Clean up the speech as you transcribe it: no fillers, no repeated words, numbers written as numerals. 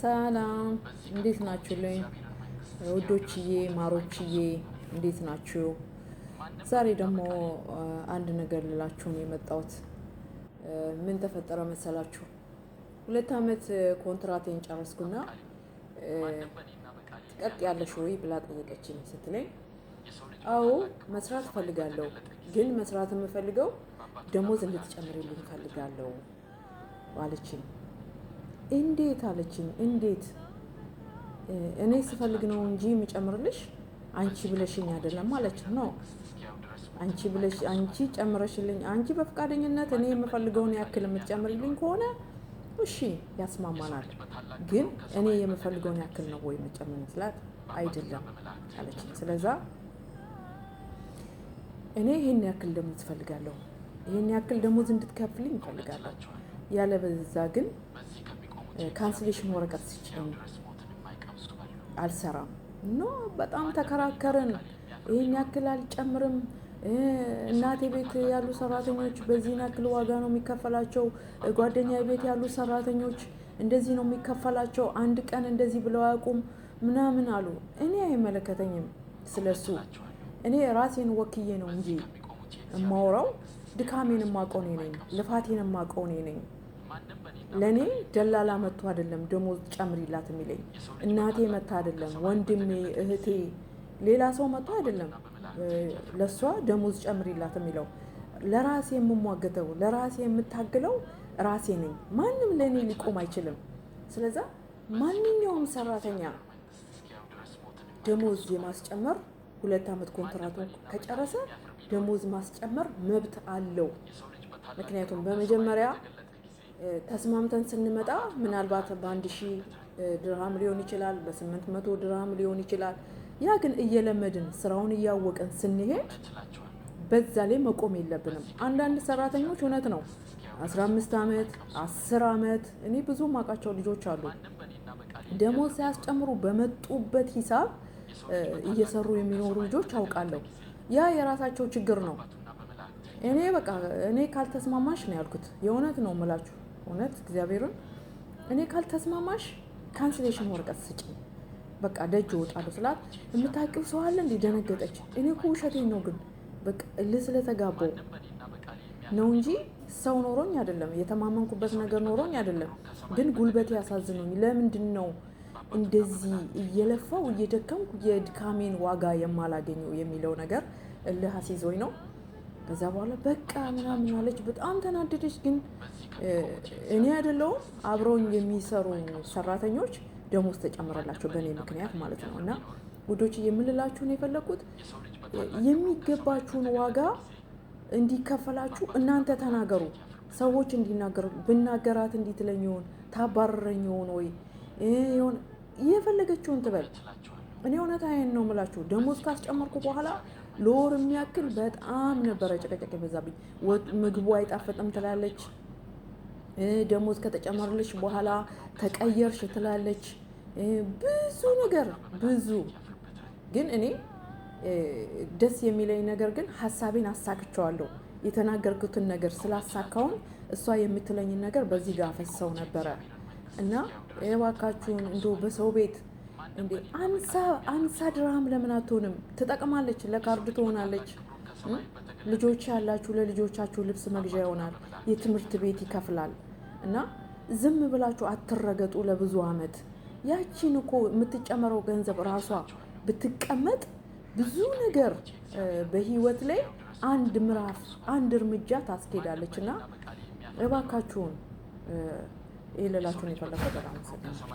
ሰላም እንዴት ናችሁልኝ? ውዶችዬ ማሮችዬ እንዴት ናችሁ? ዛሬ ደግሞ አንድ ነገር ልላችሁ ነው የመጣሁት። ምን ተፈጠረ መሰላችሁ? 2 አመት ኮንትራቴን ጨረስኩና ትቀጥያለሽ ወይ ብላ ጠየቀችኝ። ስትለኝ አዎ መስራት እፈልጋለሁ፣ ግን መስራት የምፈልገው ደሞዝ እንድትጨምሪልኝ እፈልጋለሁ አለችኝ። እንዴት አለችኝ። እንዴት እኔ ስፈልግ ነው እንጂ የምጨምርልሽ አንቺ ብለሽኝ አይደለም አለች። No፣ አንቺ ብለሽ፣ አንቺ ጨምረሽልኝ፣ አንቺ በፈቃደኝነት እኔ የምፈልገውን ያክል የምትጨምርልኝ ከሆነ እሺ ያስማማናል። ግን እኔ የምፈልገውን ያክል ነው ወይ የምትጨምሪኝ ስላት አይደለም አለችኝ። ስለዛ እኔ ይህን ያክል ደሞዝ እፈልጋለሁ፣ ይህን ያክል ደሞዝ እንድትከፍልኝ እፈልጋለሁ። ያለበዛ ግን cancellation ወረቀት ስጭኝ፣ አልሰራም። No፣ በጣም ተከራከርን። ይህን ያክል አልጨምርም። እናቴ ቤት ያሉ ሰራተኞች በዚህን ያክል ዋጋ ነው የሚከፈላቸው። ጓደኛ ቤት ያሉ ሰራተኞች እንደዚህ ነው የሚከፈላቸው። አንድ ቀን እንደዚህ ብለው አያውቁም ምናምን አሉ። እኔ አይመለከተኝም ስለሱ። እኔ ራሴን ወክዬ ነው እንጂ የማወራው፣ ድካሜን የማውቀው እኔ ነኝ። ልፋቴን የማውቀው እኔ ነኝ። ለእኔ ደላላ መጥቶ አይደለም ደሞዝ ጨምሪላት የሚለኝ፣ እናቴ መታ አይደለም፣ ወንድሜ፣ እህቴ፣ ሌላ ሰው መጥቶ አይደለም ለእሷ ደሞዝ ጨምሪላት የሚለው። ለራሴ የምሟገተው፣ ለራሴ የምታግለው ራሴ ነኝ። ማንም ለእኔ ሊቆም አይችልም። ስለዛ ማንኛውም ሰራተኛ ደሞዝ የማስጨመር፣ 2 ዓመት ኮንትራቱን ከጨረሰ ደሞዝ ማስጨመር መብት አለው። ምክንያቱም በመጀመሪያ ተስማምተን ስንመጣ ምናልባት በ1000 ድርሃም ሊሆን ይችላል፣ በ800 ድርሃም ሊሆን ይችላል። ያ ግን እየለመድን ስራውን እያወቅን ስንሄድ በዛ ላይ መቆም የለብንም። አንዳንድ ሰራተኞች እውነት ነው 15 ዓመት፣ 10 ዓመት፣ እኔ ብዙ ማውቃቸው ልጆች አሉ። ደሞዝ ሳያስጨምሩ በመጡበት ሂሳብ እየሰሩ የሚኖሩ ልጆች አውቃለሁ። ያ የራሳቸው ችግር ነው። እኔ በቃ እኔ ካልተስማማሽ ነው ያልኩት። የእውነት ነው የምላችሁ፣ እውነት እግዚአብሔርን፣ እኔ ካልተስማማሽ cancellation ወረቀት ስጭኝ፣ በቃ ደጅ እወጣለሁ ስላት የምታውቂው ሰው አለ እንዴ? ደነገጠች። እኔ እኮ ውሸቴን ነው፣ ግን በቃ እልህ ስለተጋባው ነው እንጂ ሰው ኖሮኝ አይደለም፣ የተማመንኩበት ነገር ኖሮኝ አይደለም። ግን ጉልበቴ ያሳዝኑኝ። ለምንድን ነው እንደዚህ እየለፋው እየደከምኩ የድካሜን ዋጋ የማላገኘው የሚለው ነገር እልህ አስይዞኝ ነው። ከዛ በኋላ በቃ ምናምን አለች። በጣም ተናደደች። ግን እኔ አይደለሁም፣ አብረውኝ የሚሰሩ ሰራተኞች ደሞዝ ተጨምረላቸው በእኔ ምክንያት ማለት ነው። እና ውዶች የምልላችሁን የፈለኩት የሚገባችሁን ዋጋ እንዲከፈላችሁ እናንተ ተናገሩ። ሰዎች እንዲናገሩ ብናገራት እንዲህ ትለኝ ይሆን፣ ታባረረኝ ይሆን ወይ ይሆን፣ የፈለገችውን ትበል። እኔ እውነታዬን ነው የምላችሁ። ደሞዝ ካስጨመርኩ በኋላ ለወር የሚያክል በጣም ነበረ ጭቅጭቅ የበዛብኝ። ምግቡ አይጣፍጥም ትላለች። ደሞዝ ከተጨመረልሽ በኋላ ተቀየርሽ ትላለች። ብዙ ነገር ብዙ። ግን እኔ ደስ የሚለኝ ነገር ግን ሀሳቤን አሳክቸዋለሁ። የተናገርኩትን ነገር ስላሳካውን እሷ የምትለኝን ነገር በዚህ ጋር ፈሰው ነበረ። እና እባካችሁን እንደው በሰው ቤት እንዴ 50 ድርሃም ለምን አትሆንም? ትጠቅማለች፣ ለካርድ ትሆናለች። ልጆች ያላችሁ ለልጆቻችሁ ልብስ መግዣ ይሆናል፣ የትምህርት ቤት ይከፍላል። እና ዝም ብላችሁ አትረገጡ ለብዙ አመት። ያቺን እኮ የምትጨመረው ገንዘብ ራሷ ብትቀመጥ ብዙ ነገር በህይወት ላይ አንድ ምዕራፍ፣ አንድ እርምጃ ታስኬዳለች። እና እባካችሁን ይህ ልላችሁን የፈለገው በጣም አመሰግናለሁ።